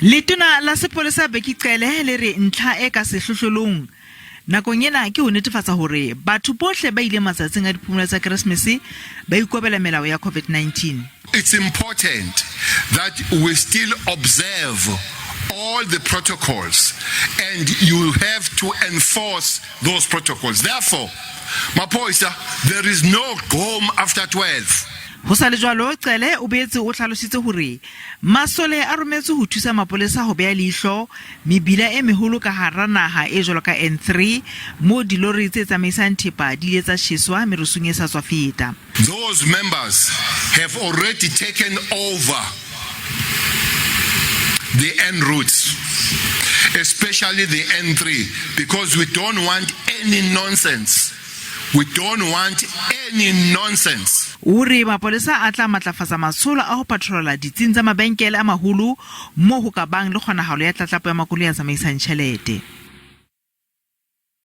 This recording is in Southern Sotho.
Letona la sepolesa Bheki Cele le re ntlha e ka sehlohlolong nakong ena ke ho netefatsa hore batho bohle ba ileng matsatsing a diphomolo tsa Keresemese ba ikobela melao ya COVID-19. It's important that we still observe all the protocols and you have to enforce those protocols. Therefore, Maphoyisa, there is no home after 12. Ho sa le jwalo, Cele o boetse o hlalositse hore masole a rometswe ho thusa mapolesa ho beha leihlo mebila e meholo ka hara naha e jwalo ka N3 moo dilori tse tsamaisang thepa di ile tsa tjheswa merusung e sa tswa feta. Those members have already taken over the N routes, especially the N3, because we don't want any nonsense. We don't want any nonsense. O re mapolesa a tla matlafatsa matsholo a ho patrola ditsing tsa mabenkele a maholo moo ho ka bang le kgonahalo ya tlatlapo ya makoloi a tsamaisang tjhelete.